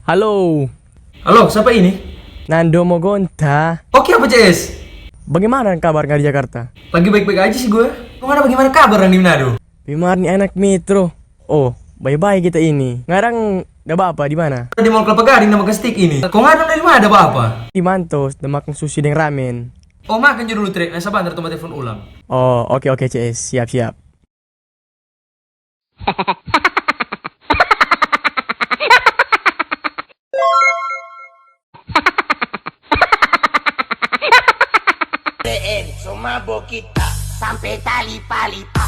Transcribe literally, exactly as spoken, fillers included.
Halo. Halo, sapa ini? Nando Mogonta. Oke, apa C S? Bagaimana kabar di Jakarta? Lagi baik-baik aja sih gue. Kong ada bagaimana kabar di Manado? Pi mar ni enak, Mitro. Oh, bae-bae kita ini. Ngarang da bapa di mana? Di Mall Kelapa Gading nama kastik ini. Kong ada di mana da bapa? Di Mantos, da makang sushi deng ramen. Oh, makan jo dulu, Tre. Nah, sabantar tong telepon ulang. Oh, oke, oke, C S. Siap, siap. P N, so mabo kita sampe tali pali pa.